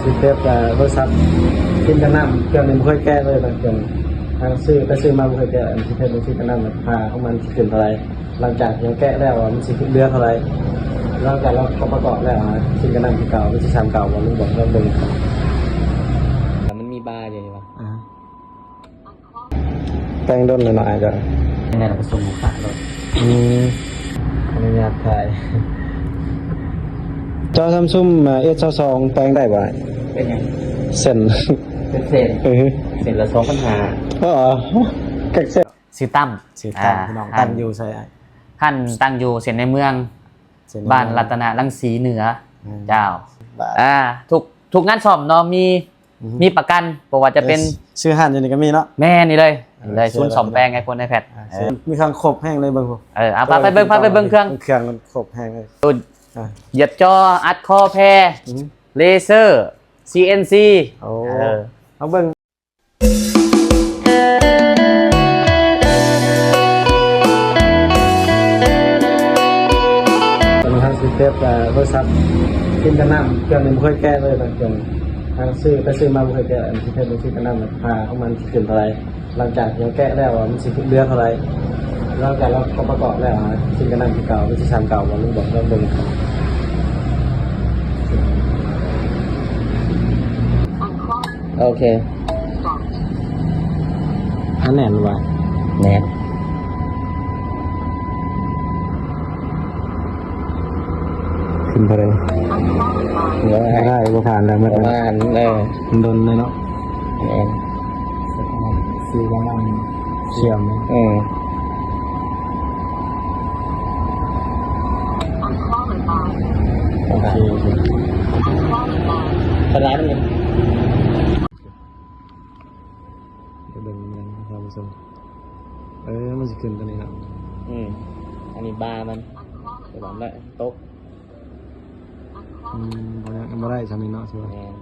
ຊິເກັບ ເອີ ໂທລະສັບ ຊິມກັນນ້ຳ ເຄື່ອງນີ້ບໍ່ເຄີຍແກະເລີຍ ບາງເທື່ອ ທາງຊື້ໄປຊື້ມາບໍ່ເຄີຍແກະ ອັນຊິເກັບຊິມກັນນ້ຳ ລາຄາຂອງມັນຊິຂຶ້ນເທົ່າໃດ ຫຼັງຈາກທີ່ເຮົາແກະແລ້ວ ວ່າມັນຊິເຫຼືອເທົ່າໃດ ຫຼັງຈາກເຮົາປະກອບແລ້ວ ຊິມກັນນ້ຳຄືເກົ່າ ມັນຊິສ່ຳເກົ່າບໍ່ ລອງເບິ່ງ ລອງເບິ່ງ ມັນມີບາຢູ່ນີ້ຫວາ? ອ່າ ແຕ່ງດົນໜ້ອຍໆ ກໍ ແຕ່ງໄດ້ແລ້ວກໍສົ່ງລູກຄ້າໂລດ. ອືມ ອະນຸຍາດຖ່າຍ ຈໍຊຳຊຸງ ເອັສຊາວສອງ ແຕ່ງໄດ້ບໍ່? ເປັນຫຍັງ? ເສັ້ນ ເປັນເສັ້ນ ເອີ ເສັ້ນລະສອງພັນຫ້າ. ອໍ ກັກເສັ້ນ ຊື່ຕັ້ມ ຊື່ຕັ້ມ ອ່າ ພີ່ນ້ອງ ຕັ້ງຢູ່ໃສອ້າຍ? ຮ້ານຕັ້ງຢູ່ເສັ້ນໃນເມືອງ ບ້ານລັດຕະນະລັງສີເໜືອ. ອືມ ເຈົ້າ ບາດ ອ່າ ທຸກ ທຸກງານສ້ອມເນາະ ມີ ອືຮຶ ມີປະກັນ ບໍ່ວ່າຈະເປັນ ເອີ ຊື່ຮ້ານຢູ່ນີ້ກໍມີເນາະ. ແມ່ນນີ້ເລີຍ ເອີ ນີ້ເລີຍ ເຊື່ອ ສູນສ້ອມແປງ ໄອໂຟນ ໄອແພດ ອ່າ ເອີ ເຊື່ອ ມີເຄື່ອງຄົບແຮງເລີຍ ເບິ່ງພຸ້ນ. ເອີ ເອົາ ໄປ ໄປເບິ່ງ ໄປເບິ່ງເຄື່ອງ ເຄື່ອງມັນຄົບແຮງເລີຍ. ໂອ້ຍ ຢຽບຈໍ ອັດຄໍແພ ອືຮຶ ເລເຊີ ຊີເອັນຊີ ໂອ້ ເອີ ມາເບິ່ງ ເປັນທາງຊິເກັບ ເອີ ໂທລະສັບ ຊິມກັນນ້ຳ ເຄື່ອງນີ້ບໍ່ເຄີຍແກະເລີຍ ບາງເທື່ອ ທາງຊື້ໄປຊື້ມາບໍ່ເຄີຍແກະ ອັນຊິເກັບຊິມກັນນ້ຳ ລາຄາຂອງມັນຊິຂຶ້ນເທົ່າໃດ ຫຼັງຈາກທີ່ເຮົາແກະແລ້ວ ວ່າມັນຊິເຫຼືອເທົ່າໃດ ຫຼັງຈາກເຮົາປະກອບແລ້ວ ຊິມກັນນ້ຳຄືເກົ່າ ມັນຊິສ່ຳເກົ່າບໍ່ ລອງເບິ່ງ ລອງເບິ່ງ. ໂອເຄ ອັນແໜ້ນວ່າ ແໜ້ນ ຂຶ້ນເທົ່າໃດ? ບໍ່ໄດ້ ບໍ່ຜ່ານແລ້ວ ມັນ ບໍ່ຜ່ານ ເອີ ມັນດົນເລີຍເນາະ. ແມ່ນ ຊື່ວ່ານ້ຳເຊື່ອມ ເອີ ໂອເຄ ໂອເຄ ສະຫຼາຍມັນ ໄປເບິ່ງນຳກັນທ່ານຜູ້ຊົມ ເອີ ມັນຊິຂຶ້ນຕົວນີ້ເນາະ. ອືມ ອັນນີ້ບາມັນ ແຕ່ວ່າມັນຕົກ ອືມ ບໍ່ໄດ້ ບໍ່ໄດ້ຊ່ຳນີ້ເນາະ ຖືວ່າ ແມ່ນ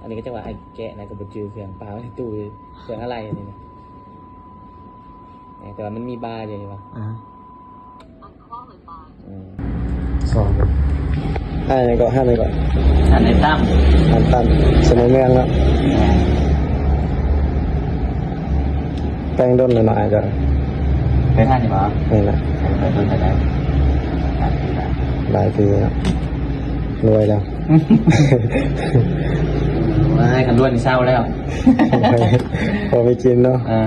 ອັນນີ້ກໍຈັກວ່າໄອ້ແກະນະ ກໍບໍ່ຈື່ເຄື່ອງ ປາໄວ້ໃນຕູ້ ເຄື່ອງອະໄລອັນນີ້ນະ ແຕ່ວ່າມັນມີບາຢູ່ ເຫັນບໍ່? ອ່າ ອືມ ສອງ ຮ້ານຫຍັງເກາະ? ຮ້ານຫຍັງເກາະ? ຮ້ານອ້າຍຕັ້ມ ອ້າຍຕັ້ມ ເສັ້ນໃນເມືອງເນາະ. ແມ່ນ ແຕ່ງດົນແລ້ວເນາະອ້າຍເຈົ້າ? ເປັນຮ້ານນີ້ບໍ່? ນີ້ນະ ເປັນດົນແລ້ວ ຫຼາຍປີແລ້ວ ລວຍແລ້ວ. ໂອ້ຍ ຄັນລວຍນີ້ເຊົາແລ້ວ ພໍໄປກິນເນາະ. ເອີ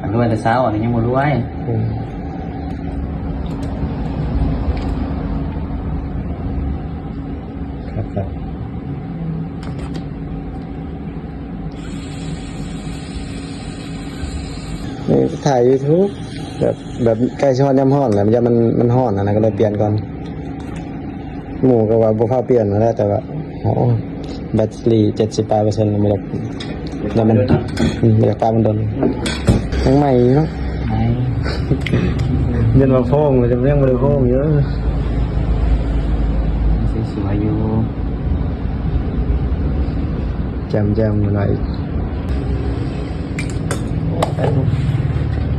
ອັນລວຍແຕ່ເຊົ້າ ອັນນີ້ຍັງບໍ່ລວຍ. ອືມ ຄັກໆ ນີ້ຖ່າຍຢູທູບ ແບບ ແບບໃກ້ຊິຮອດຍາມຮ້ອນແລ້ວ ຢ້ານມັນ ມັນຮ້ອນຫັ້ນນະ ກໍເລີຍປ່ຽນກ່ອນ. ໝູ່ກໍວ່າບໍ່ພາປ່ຽນຫັ້ນແຫຼະ ແຕ່ວ່າ ໂອ້ ແບັດເຕີຣີເຈັດສິບປາຍເປີເຊັນ ບໍ່ຢາກ ແລ້ວມັນ ອືມ ບໍ່ຢາກປະມັນດົນ. ຍັງໃໝ່ຢູ່ເນາະ ໃໝ່ ຢ້ານວ່າໂພງ ແຕ່ຍັງບໍ່ໄດ້ໂພງຢູ່ ສວຍໆຢູ່ ແຈ່ມໆ ໜ້ອຍ.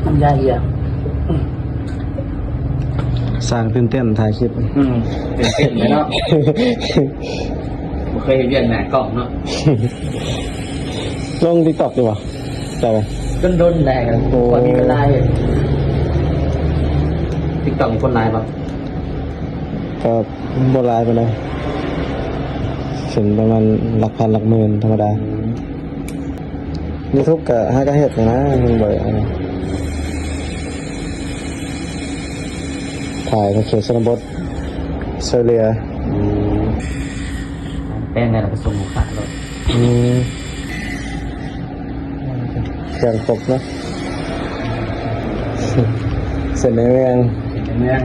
ນ້ຳຢາເຫຼືອ ຊ່າງຕື່ນເຕັ້ນຖ່າຍຄລິບ. ອືມ ຕື່ນເຕັ້ນເລີຍເນາະ ບໍ່ເຄີຍເຮັດວຽກໜ້າກ້ອງເນາະ. ລົງຕິກຕັອກຢູ່ບໍ່? ໄດ້ບໍ່? ດົນໆ ໄດ້ ໂອ້ ບໍ່ຄ່ອຍມີເວລາເຮັດ. ຕິກຕັອກນີ້ຄົນຫຼາຍບໍ່? ກໍບໍ່ຫຼາຍປານໃດ ເປັນປະມານຫຼັກພັນຫຼັກໝື່ນທຳມະດາ. ອືມ ຢູທູບກໍຫາກໍເຮັດນະ ມັນບໍ່ໄດ້ອັນນັ້ນ ຖ່າຍໃນເຂດຊົນນະບົດ ຊ່ວຍເຫຼືອ. ອືມ ແປງໄດ້ແລ້ວກໍສົ່ງລູກຄ້າໂລດ. ອືມ ເຄື່ອງຄົບເນາະ ເສັ້ນໃນເມືອງ ເສັ້ນໃນເມືອງ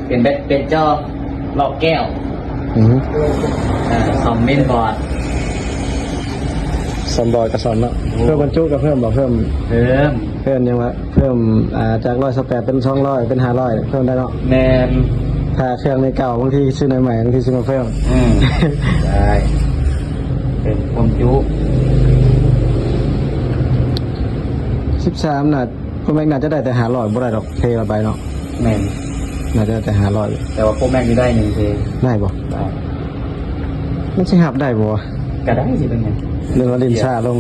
ປ່ຽນແບັດ ປ່ຽນຈໍ ລອກແກ້ວ. ອືຮຶ ເອີ ສ້ອມເມນບອດ ສ້ອມບອດກໍສ້ອມເນາະ. ໂອ້ ເພີ່ມບັນຈຸກໍເພີ່ມບໍ່? ເພີ່ມ ເພີ່ມ ເພີ່ມຫຍັງວະ? ເພີ່ມ ອ່າ ຈາກຮ້ອຍຊາວແປດເປັນສອງຮ້ອຍ ເປັນຫ້າຮ້ອຍ ເພີ່ມໄດ້ເນາະ. ແມ່ນ ຖ້າເຄື່ອງໃນເກົ່າ ບາງທີຊື້ໃນໃໝ່ ບາງທີຊື້ມາເພີ່ມ. ອືມ ໄດ້ ເພີ່ມຄວາມຈຸ ສິບສາມ ໜ້າ ໂປຣແມັກ ໜ້າຈະໄດ້ແຕ່ຫ້າຮ້ອຍ ບໍ່ໄດ້ດອກ ເທລະໃບເນາະ. ແມ່ນ ໜ້າຈະໄດ້ແຕ່ຫ້າຮ້ອຍ ແຕ່ວ່າໂປຣແມັກນີ້ໄດ້ໜຶ່ງເທ. ໄດ້ບໍ່? ໄດ້. ມັນຊິຮັບໄດ້ບໍ່? ກໍໄດ້ ຊິເປັນຫຍັງ? ເລື່ອງວ່າຫຼິ້ນຊ້າລົງ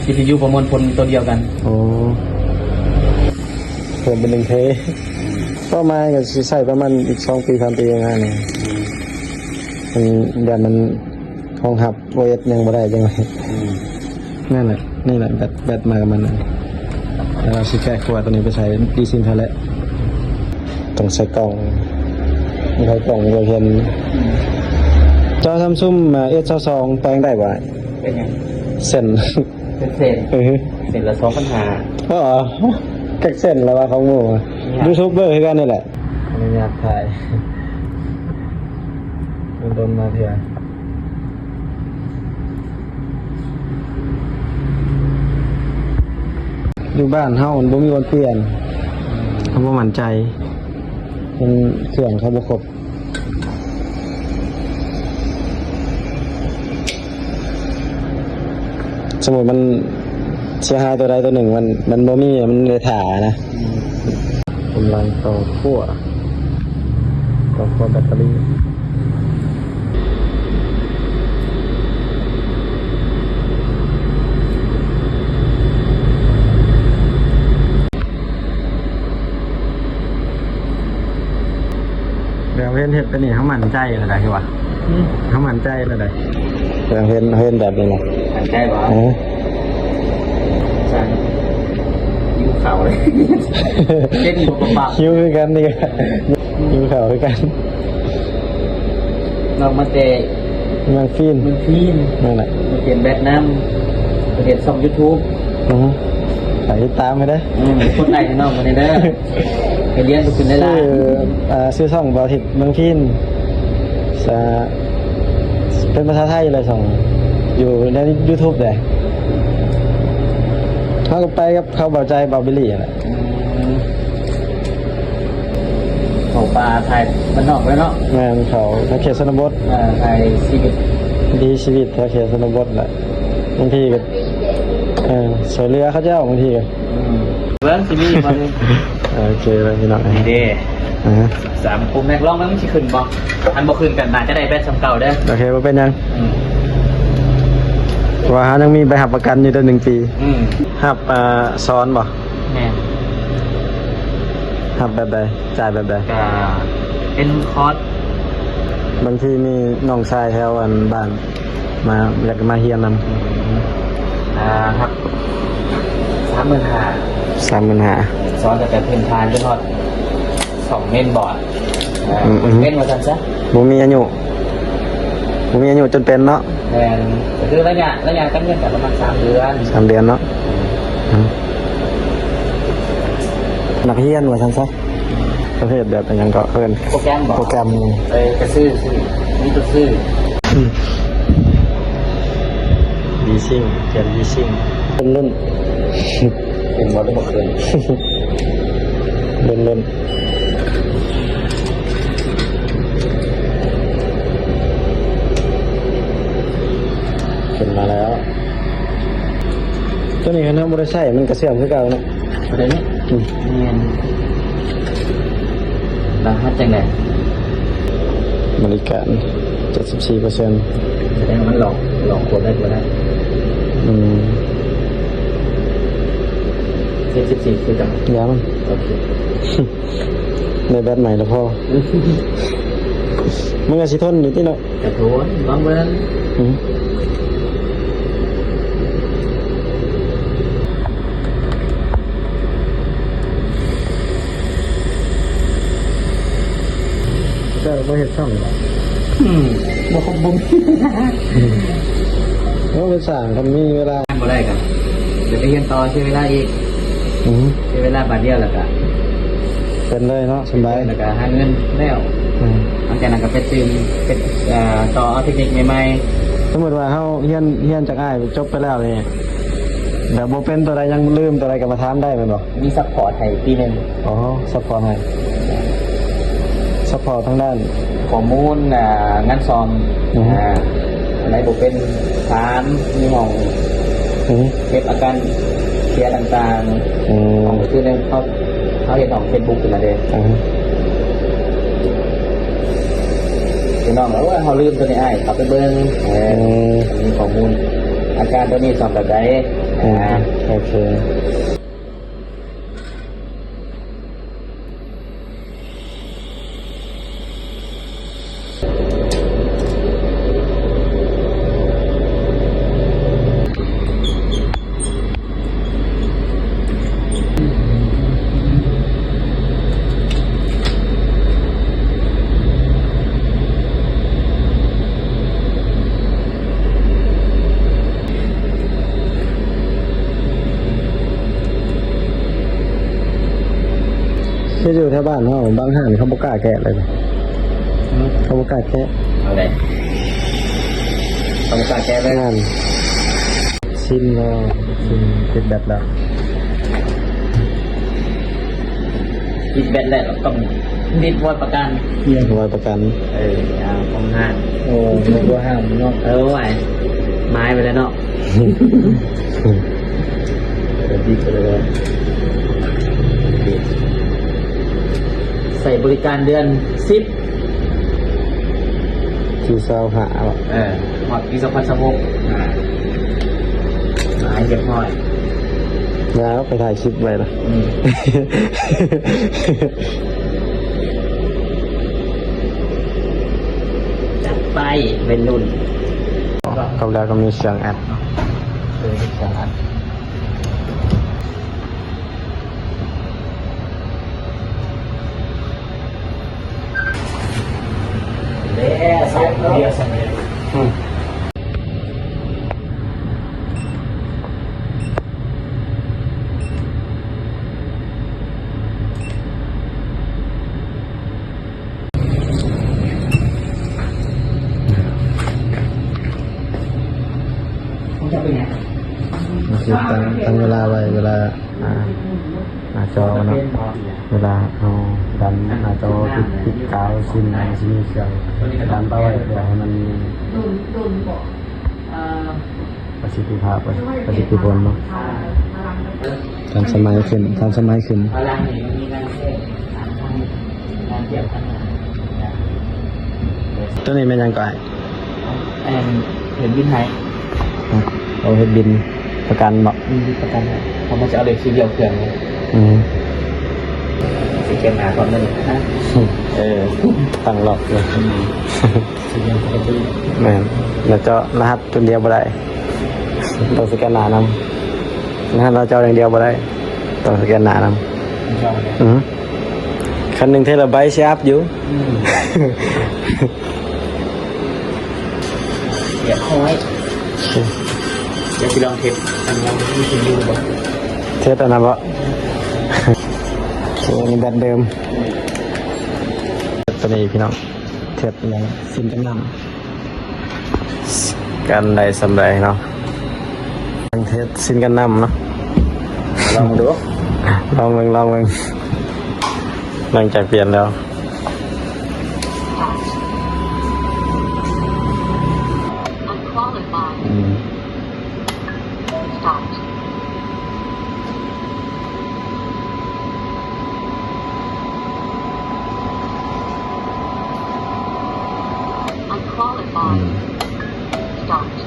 ວິທະຍຸປະມວນຜົນຕົວດຽວກັນ. ໂອ້ ເພີ່ມເປັນໜຶ່ງເທ ປະມານກໍຊິໃຊ້ປະມານອີກສອງປີສາມປີຂ້າງໜ້ານີ້. ອືມ ມັນ ຢ້ານມັນຮອງຮັບໂອເອສຍັງບໍ່ໄດ້ຈັ່ງໃດ. ອືມ ນັ້ນແຫຼະ ນີ້ແຫຼະແບັດ ແບັດມາກັບມັນນະ. ແລ້ວເຮົາຊິແກະຂວດຕົວນີ້ໄປໃສ່ດີຊິງເຮົາແຫຼະ. ຕ້ອງໃສ່ກ່ອງ ໃສ່ກ່ອງເພື່ອເຫັນ. ອືມ ຈໍຊຳຊຸງ ເອັສຊາວສອງ ແປງໄດ້ບໍ່? ເປັນຫຍັງ? ເສັ້ນ ເປັນເສັ້ນ ເອີ ເສັ້ນລະສອງພັນຫ້າ. ອໍ ຈັກເສັ້ນລະວ່າຂອງໝູ່ ຍາກ ຢູທູບເບີຄືກັນນີ້ແຫຼະ. ອະນຸຍາດຖ່າຍ ດົນໆມາເທື່ອ. ຢູ່ບ້ານເຮົາມັນບໍ່ມີບ່ອນປ່ຽນ ເຮົາບໍ່ໝັ້ນໃຈ ມັນເຄື່ອງເຂົາບໍ່ຄົບ. ສົມມຸດມັນເສຍຫາຍຕົວໃດຕົວໜຶ່ງ ມັນ ມັນບໍ່ມີ ມັນໄດ້ຖ້ານະ. ອືມ ກຳລັງຕໍ່ຂົ້ວ ຕໍ່ຂົ້ວແບັດເຕີຣີ. ແລ້ວເຫັນເຮັດໄປນີ້ ເຮົາໝັ້ນໃຈແລ້ວໃດ ຄືວ່າ ອືມ ເຮົາໝັ້ນໃຈແລ້ວໃດ. ເຫັນ ເຫັນແບບນີ້ນະ ໝັ້ນໃຈບໍ່? ເອີ ສັ່ງ ຫິວເຂົ້າເລີຍ ເຮັດບໍ່ປະປັບ ຫິວຄືກັນນີ້ ຫິວເຂົ້າຄືກັນ. ນ້ອງມາແຕ່ເມືອງຟີນ ເມືອງຟີນ ນັ້ນແຫຼະ ມາປ່ຽນແບັດນຳ ໄປເຮັດຊ່ອງຢູທູບ. ອື ຝາກຕິດຕາມໃຫ້ເດີ ອື ກົດໄລໃຫ້ນ້ອງເພິ່ນແດ່ເດີ. ໄປຮຽນໄປຂຶ້ນໄດ້ຫຼາຍ ຊື່ ເອີ ຊື່ຊ່ອງ ບ່າວທິດເມືອງພີນ ສະ ເປັນພາສາໄທແຫຼະ ຊ່ອງ ຢູ່ໃນຢູທູບເດ້. ເຮົາກໍໄປກັບເຂົາ ບ່າວໃຈ ບ່າວບິລລີຫັ້ນແຫຼະ. ອືມ ເຂົ້າປ່າ ຖ່າຍບ້ານນອກແລ້ວເນາະ. ແມ່ນ ເຂົ້າເຂດຊົນນະບົດ ເອີ ຖ່າຍຊີວິດ ວິຖີຊີວິດແຖວເຂດຊົນນະບົດແຫຼະ. ບາງທີກໍ ເອີ ຊ່ວຍເຫຼືອເຂົາເຈົ້າ ບາງທີກໍ ອືມ ເບິ່ງຊິມີບໍ່ນີ້. ໂອເຄເລີຍພີ່ນ້ອງ ນີ້ເດ້ ອ່າ ສາມຄູ່ແມັກ ລອງເບິ່ງມັນຊິຂຶ້ນບໍ່? ຄັນບໍ່ຂຶ້ນກໍໜ້າຈະໄດ້ແບັດສ່ຳເກົ່າເດີ. ໂອເຄ ບໍ່ເປັນຫຍັງ ອືມ ເພາະວ່າເຮົາຍັງມີໃບຮັບປະກັນຢູ່ເດີ ໜຶ່ງປີ. ອືມ ຮັບ ອ່າ ສອນບໍ່? ແມ່ນ ຮັບແບບໃດ? ຈ່າຍແບບໃດ? ກໍເປັນຄອດ ບາງທີມີນ້ອງຊາຍແຖວອັນບ້ານ ມາ ຢາກມາຮຽນນຳ. ອືມ ອ່າ ຮັບສາມໝື່ນຫ້າ ສາມໝື່ນຫ້າ ສອນຕັ້ງແຕ່ພື້ນຖານຈົນຮອດສອງເມນບອດ. ອືມ ເປັນວ່າຊັ້ນຊະ ບໍ່ມີອາຍຸ ບໍ່ມີອາຍຸຈົນເປັນເນາະ. ແມ່ນ ກໍຄືໄລຍະ ໄລຍະການຮຽນກໍປະມານສາມເດືອນ ສາມເດືອນເນາະ. ອືມ ນັກຮຽນວ່າຊັ້ນຊະ. ປະເພດແບບຫຍັງກໍເອີ້ນ ໂປຣແກຣມບໍ? ໂປຣແກຣມ ເອີ ກໍຊື້ ຊື້ ມີແຕ່ຊື້. ອືມ ດີຊິງ ຂຽນດີຊິງ ລຸ້ນ ເຫັນບໍ່ໄດ້ບໍ່ເຄີຍ ລຸ້ນ ລຸ້ນ. ຂຶ້ນມາແລ້ວ ຕົວນີ້ຄັນເຮົາບໍ່ໄດ້ໃຊ້ ມັນກໍເສື່ອມຄືເກົ່າເນາະ. ປະເດັນນີ້ ອືມ ແມ່ນ ລະຫັດຈັ່ງໃດ? ບໍລິການ ເຈັດສິບສີ່ເປີເຊັນ ສະແດງວ່າມັນຫຼອກ ຫຼອກຄົນໄດ້ບໍ່ໄດ້. ອືມ ເຈັດສິບສີ່ຄືກັນ ຢ່າມັນ ໂອເຄ ໄດ້ແບັດໃໝ່ລະພໍ ມັນກໍຊິທົນຢູ່ຕິເນາະ. ກະໂທນ ລອງເບິ່ງ. ອືມ ເຈົ້າບໍ່ເຮັດຊ່ອງບໍ? ອືມ ບໍ່ຄົບບົງ. ອືມ ໂອ້ ໄປສ້າງ ຄັນມີເວລາ ບໍ່ໄດ້ກໍ ດຽວໄປຮຽນຕໍ່ ເສຍເວລາອີກ. ອືມ ເສຍເວລາບາດດຽວແລ້ວກໍ ເປັນເລີຍເນາະ ສະບາຍ ແລ້ວກໍຫາເງິນແລ້ວ. ອືມ ຫຼັງຈາກນັ້ນກໍໄປຕື່ມ ໄປ ເອີ ຕໍ່ເອົາເທັກນິກໃໝ່ໆ. ສົມມຸດວ່າເຮົາຮຽນ ຮຽນຈາກອ້າຍຈົບໄປແລ້ວນີ້ ແບບບໍ່ເປັນຕົວໃດ ຍັງລືມຕົວໃດກໍມາຖາມໄດ້ແມ່ນບໍ່? ມີຊັບພອດໃຫ້ປີໜຶ່ງ. ອໍ ຊັບພອດໃຫ້ ຊັບພອດທາງດ້ານ ຂໍ້ມູນ ອ່າ ງານສ້ອມ ອືຮຶ ອ່າ ອັນໃດບໍ່ເປັນ ຖາມ ມີຫ້ອງ ອືຮຶ ເກັບອາການເສຍຕ່າງໆ. ອືມ ຫ້ອງກໍຄືໃນເຮົາ ເຮົາເຮັດຫ້ອງເຟສບຸກຂຶ້ນມາເດ້. ອືຮຶ. ພີ່ນ້ອງ ໂອ້ຍ ເຮົາລືມໂຕນີ້ອ້າຍ ເຂົ້າໄປເບິ່ງ ເອີ ເອີ ມີຂໍ້ມູນ ອາການໂຕນີ້ສ້ອມແບບໃດ ອືມ ອ່າ ໂອເຄ. ຄືຢູ່ແຖວບ້ານເຮົາ ບາງຮ້ານເຂົາບໍ່ກ້າແກະເລີຍ ເຂົາບໍ່ກ້າແກະ ເອົາແຫຼະ ເຂົາບໍ່ກ້າແກະເລີຍ ນັ້ນ ຊິມແລ້ວ ຊິມ ຕິດແບັດແລ້ວ ຕິດແບັດແລ້ວ ຕ້ອງຕິດວອຍປະກັນ ວອຍປະກັນ ເອີ ຂອງຮ້ານ ໂອ້ ບໍ່ຫ້າມເນາະ ເອີ ຫວາຍ ໝາຍໄປແລ້ວເນາະ. ໃຊ້ບໍລິການເດືອນສິບ ທີຊາວຫ້າເນາະ ເອີ ຮອດປີສອງພັນຊາວຫົກ ອ່າ ໝາຍຮຽບຮ້ອຍ ແລ້ວໄປຖ່າຍຄລິບໄວ້ລະ ອືມ. ຈັດໄປ ໄວລຸ້ນ ເຂົ້າແລ້ວກໍມີເຄື່ອງອັດເນາະ ເອີ ເຄື່ອງອັດ ເດ້ ສາມເດືອນ ອືມ. ມັນຊິຕັ້ງ ຕັ້ງເວລາໄວ້ ເວລາ ອ່າ ໜ້າຈໍເນາະ ເວລາເຮົາດັນໜ້າຈໍ ປິດ ປິດກາວຊິມ ມັນຊິມີເຄື່ອງດັນປະໄວ້ ເພື່ອໃຫ້ມັນມີ ປະສິດທິພາບ ປະ ປະສິດທິຜົນເນາະ ທັນສະໄໝຂຶ້ນ ທັນສະໄໝຂຶ້ນ. ໂຕນີ້ແມ່ນຫຍັງກໍອ້າຍ? ອັນເຮັດບິນໃຫ້ ເອົາເຮັດບິນປະກັນເບາະ? ອືມ ປະກັນໃຫ້ ເພາະມັນຈະເອົາເລກສີດຽວເຄື່ອງເລີຍ. ອືມ ຊິຂຽນໜ້າພ້ອມເດີ ເອີ ຕັ້ງລັອກເລີຍ. ອືມ ແມ່ນ ແລ້ວເຈາະລະຫັດຕົວດຽວບໍ່ໄດ້ ຕ້ອງສະແກນໜ້ານຳ. ລະຫັດເຮົາເຈົ້າຢ່າງດຽວບໍ່ໄດ້ ຕ້ອງສະແກນໜ້ານຳ. ອືມ ຄັນໜຶ່ງເທື່ອລະໃບຊິອັບຢູ່. ອືມ ຮຽບຮ້ອຍ ດຽວຊິລອງເທັດອັນນັ້ນ ມີຊິຢູ່ບໍ່ ເທັດອັນນັ້ນບໍ່? ໂອ້ ນີ້ແບັດເດີມ ຕົວນີ້ພີ່ນ້ອງ ເທັດຫຍັງ ຊິມຈັກນ້ຳ ກັນໄດ້ສ່ຳໃດເນາະ ເທັດຊິມກັນນ້ຳເນາະ ລອງເບິ່ງດູ ລອງເບິ່ງ ລອງເບິ່ງ ຫຼັງຈາກປ່ຽນແລ້ວ ອືມ. Stopped. Unqualified. ອືມ Stopped.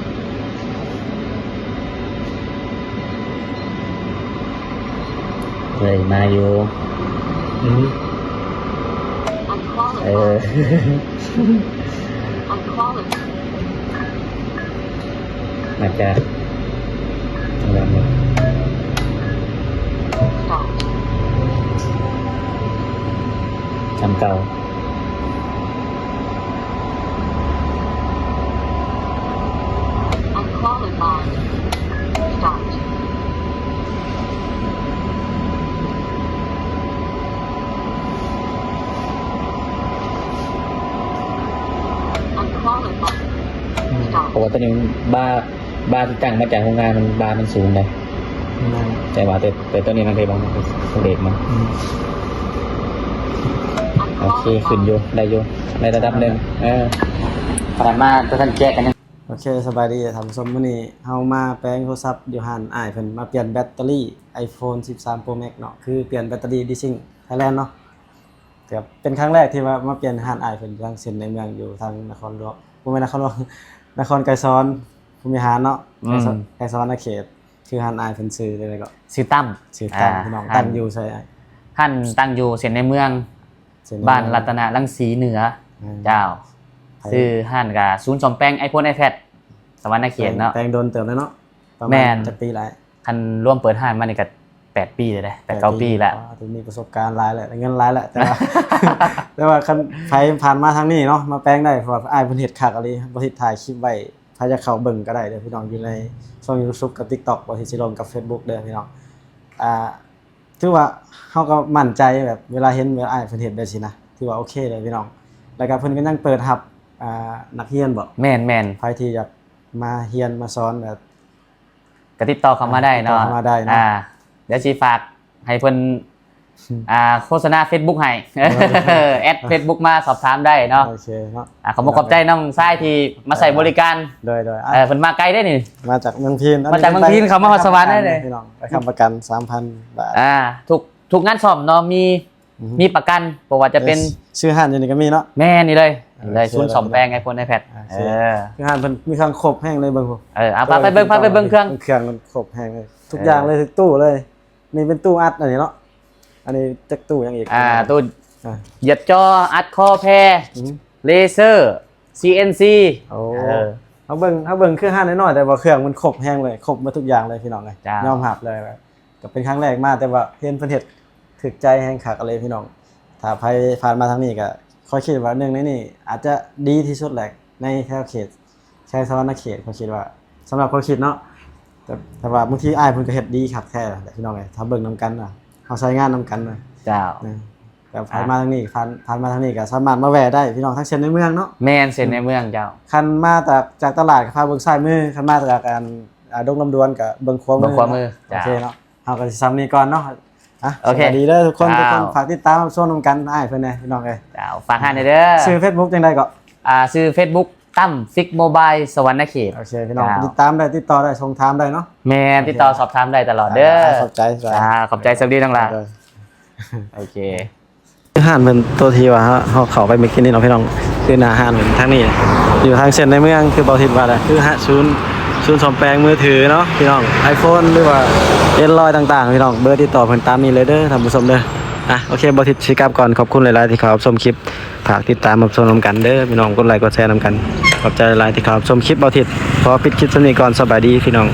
ເອີຍ ມາຢູ່ ອືມ Unqualified. ເອີ Unqualified. ມາຈາກ ອັນເກົ່າ Unqualified. Stopped. Unqualified. ອືມ Stopped. ເພາະວ່າຕົວນີ້ມັນບາ ບາທີ່ຕັ້ງມາຈາກໂຮງງານ ມັນ ບາມັນສູງເດ້ ແມ່ນ ແຕ່ວ່າ ແຕ່ ແຕ່ຕົວນີ້ມັນເປັນເບຣກມັນ ອືມ ໂອເຄ ຂຶ້ນຢູ່ ໄດ້ຢູ່ ໃນລະດັບໜຶ່ງ ເອີ ຂະໜາດມາແຕ່ທັນແຈກກັນຍັງ ໂອເຄ ສະບາຍດີທ່ານຜູ້ຊົມ ມື້ນີ້ເຮົາມາແປງໂທລະສັບຢູ່ຮ້ານອ້າຍເພິ່ນ ມາປ່ຽນແບັດເຕີຣີໄອໂຟນສິບສາມໂປຣແມັກເນາະ ຄືປ່ຽນແບັດເຕີຣີດີຊິງໄທແລນເນາະ. ກ ກໍເປັນຄັ້ງແລກທີ່ວ່າມາປ່ຽນຮ້ານອ້າຍເພິ່ນທາງເສັ້ນໃນເມືອງຢູ່ທາງນະຄອນຫຼວງ ບໍ່ແມ່ນນະຄອນຫຼວງ ນະຄອນໄກສອນພົມວິຫານເນາະ ອືມ ໄກສອນ ໄກສອນອາເຂດ ຊື່ຮ້ານອ້າຍເພິ່ນຊື່ຈັ່ງໃດເກາະ? ຊື່ຕັ້ມ ຊື່ຕັ້ມ ອ່າ ພີ່ນ້ອງ ຮ້ານ ຕັ້ງຢູ່ໃສອ້າຍ? ຮ້ານຕັ້ງຢູ່ເສັ້ນໃນເມືອງ ເສັ້ນໃນເມືອງ ບ້ານລັດຕະນະລັງສີເໜືອ ອືມ ເຈົ້າ ໃຜ? ຊື່ຮ້ານກະສູນສ້ອມແປງ iPhone iPad ສະຫວັນນະເຂດເນາະ ແປງ ແປງດົນເຕີບແລ້ວເນາະ ປະມານ ແມ່ນ ຈັກປີແລ້ວ? ຄັນລວມເປີດຮ້ານມານີ້ກໍແປດປີແລ້ວເດ້ ແປດ ແປດ ເກົ້າປີແລ້ວ ອໍ ຖືມີປະສົບການຫຼາຍແລ້ວ ໄດ້ເງິນຫຼາຍແລ້ວ ແຕ່ວ່າ ແຕ່ວ່າຄັນໃຜຜ່ານມາທາງນີ້ເນາະ ມາແປງໄດ້ ເພາະວ່າອ້າຍເພິ່ນເຮັດຄັກອີ່ຫຼີ ບໍ່ທິດຖ່າຍຄລິບໄວ້ ໃຜຢາກເຂົ້າເບິ່ງກໍໄດ້ເດີພີ່ນ້ອງ ຢູ່ໃນຊ່ອງ YouTube ກັບ TikTok ບໍ່ທິດຊິລົງກັບ Facebook ເດີພີ່ນ້ອງ ອ່າ ຖືວ່າເຮົາກໍໝັ້ນໃຈແບບເວລາເຫັນແບບອ້າຍເພິ່ນເຮັດແບບຊີ້ນະ ຖືວ່າໂອເຄເລີຍພີ່ນ້ອງ ແລ້ວກໍເພິ່ນກໍຍັງເປີດຮັບ ອ່າ ນັກຮຽນບໍ? ແມ່ນໆ ໃຜທີ່ຢາກມາຮຽນມາສອນແບບ ກໍຕິດຕໍ່ເຂົ້າມາໄດ້ເນາະ ອ່າ ຕິດຕໍ່ເຂົ້າມາໄດ້ເນາະ ອ່າ ດຽວຊິຝາກໃຫ້ເພິ່ນ ອືມ ອ່າ ໂຄສະນາ Facebook ໃຫ້ ເອີ ແອັດ Facebook ມາສອບຖາມໄດ້ເນາະ ໂອເຄເນາະ ອ່າ ຂອບຄຸນຂອບໃຈນ້ອງຊາຍທີ່ມາໃຊ້ບໍລິການ ໂດຍໆ ອ່າ ເອີ ເພິ່ນມາໄກເດ້ນີ້ ມາຈາກເມືອງພີນ ມາຈາກເມືອງພີນ ເຂົ້າມາຮອດສະຫວັນເດ້ນີ້ ພີ່ນ້ອງ ໄປຄ້ຳປະກັນສາມພັນບາດ ອ່າ ທຸກ ທຸກງານຊ້ອມເນາະ ມີ ອືຮຶ ມີປະກັນ ບໍ່ວ່າຈະເປັນ ເອີ ຊື່ຮ້ານຢູ່ນີ້ກໍມີເນາະ ແມ່ນນີ້ເລີຍ ເອີ ນີ້ເລີຍ ໂອເຄ ສູນສ້ອມແປງ iPhone iPad ໂອເຄ ເອີ ຄືຮ້ານເພິ່ນມີເຄື່ອງຄົບແຮງເລີຍ ເບິ່ງພຸ້ນ ເອີ ເອົາ ເອີ ພາໄປເບິ່ງ ພາໄປເບິ່ງເຄື່ອງ ເຄື່ອງມັນຄົບແຮງເລີຍ ທຸກຢ່າງເລີຍ ເອີ ທຸກຕູ້ເລີຍ ນີ້ເປັນຕູ້ອັດອັນນີ້ເນາະ ອັນນີ້ຈັກຕູ້ຫຍັງອີກ? ອ່າ ຕູ້ ອ່າ ຢຽບຈໍ ອັດຄໍແພ ອືມ ເລເຊີ ຊີເອັນຊີ ໂອ້ ເອີ ເຮົາເບິ່ງ ເຮົາເບິ່ງຄືຮ້ານນ້ອຍໆ ແຕ່ວ່າເຄື່ອງມັນຄົບແຮງເລີຍ ຄົບໝົດທຸກຢ່າງເລີຍ ພີ່ນ້ອງເອີຍ ເຈົ້າ ຍອມຮັບເລີຍ ກໍເປັນຄັ້ງແລກມາ ແຕ່ວ່າເຫັນເພິ່ນເຮັດຖືກໃຈແຮງຄັກເລີຍພີ່ນ້ອງ ຖ້າໃຜຜ່ານມາທາງນີ້ກໍຂ້ອຍຄິດວ່າໜຶ່ງໃນນີ້ອາດຈະດີທີ່ສຸດແຫຼະ ໃນແຖວເຂດໄຊສະຫວັນນະເຂດ ຂ້ອຍຄິດວ່າ ສຳລັບຂ້ອຍຄິດເນາະ ແຕ່ ແຕ່ວ່າບາງທີອ້າຍເພິ່ນກໍເຮັດດີຄັກແທ້ແຫຼະພີ່ນ້ອງເອີຍ ຖ້າເບິ່ງນຳກັນນະ ເຮົາໃຊ້ງານນຳກັນນະ ເຈົ້າ ນະ ແຕ່ໃຜ ອ່າ ມາທາງນີ້ ຜ່ານ ຜ່ານມາທາງນີ້ກໍສາມາດມາແວ່ໄດ້ພີ່ນ້ອງ ທາງເສັ້ນໃນເມືອງເນາະ ແມ່ນ ເສັ້ນໃນເມືອງເຈົ້າ ຄັນມາຈາກ ຈາກຕະຫຼາດກໍພາເບິ່ງຊ້າຍມື ຄັນມາຈາກອັນ ອ່າ ດົງລຳດວນກໍເບິ່ງຂວາມື ເບິ່ງຂວາມື ໂອເຄເນາະ ເຮົາກໍຊິສ່ຳນີ້ກ່ອນເນາະ ອ່ະ ໂອເຄ ສະບາຍດີເດີທຸກຄົນ ເຈົ້າ ທຸກຄົນ ຝາກຕິດຕາມຮັບຊົມນຳກັນອ້າຍເພິ່ນແດ່ພີ່ນ້ອງເອີຍ ເຈົ້າ ຝາກຮ້ານແດ່ເດີ ອ່າ ຊື່ເຟສບຸກຈັ່ງໃດເກາະ? ອ່າ ຊື່ເຟສບຸກ ຕັ້ມຟິກໂມບາຍ ສະຫວັນນະເຂດ ໂອເຄພີ່ນ້ອງ ເຈົ້າ ຕິດຕາມໄດ້ ຕິດຕໍ່ໄດ້ ສົ່ງຖາມໄດ້ເນາະ ແມ່ນ ໂອເຄ ຕິດຕໍ່ສອບຖາມໄດ້ຕະຫຼອດເດີ ອ່າ ຂອບໃຈ ອ່າ ຂອບໃຈ ໂຊກດີນ້ອງຫຼ້າ ໂດຍ ໂອເຄ ຮ້ານເພິ່ນໂຕທີ່ວ່າເຮົາ ເຮົາເຂົ້າໄປເມື່ອກີ້ນີ້ເນາະພີ່ນ້ອງ ຄືໜ້າຮ້ານເພິ່ນທາງນີ້ ຢູ່ທາງເສັ້ນໃນເມືອງ ຄືເບົາທິດວ່າແຫຼະ ຄືຮ້ານສູນ ສູນສ້ອມແປງມືຖືເນາະພີ່ນ້ອງ ໄອໂຟນ ຫຼືວ່າ Android ຕ່າງໆ ພີ່ນ້ອງ ເບີຕິດຕໍ່ເພິ່ນຕາມນີ້ເລີຍເດີທ່ານຜູ້ຊົມເດີ ອ່ະ ໂອເຄ ເບົາທິດຊິກັບກ່ອນ ຂອບຄຸນຫຼາຍໆ ທີ່ເຂົ້າຮັບຊົມຄລິບ ຝາກຕິດຕາມຮັບຊົມນຳກັນເດີພີ່ນ້ອງ ກົດໄລກົດແຊນຳກັນ ຂອບໃຈຫຼາຍໆ ທີ່ເຂົ້າຮັບຊົມຄລິບເບົາທິດ ຂໍປິດຄລິບສ່ຳນີ້ກ່ອນ ສະບາຍດີພີ່ນ້ອງ.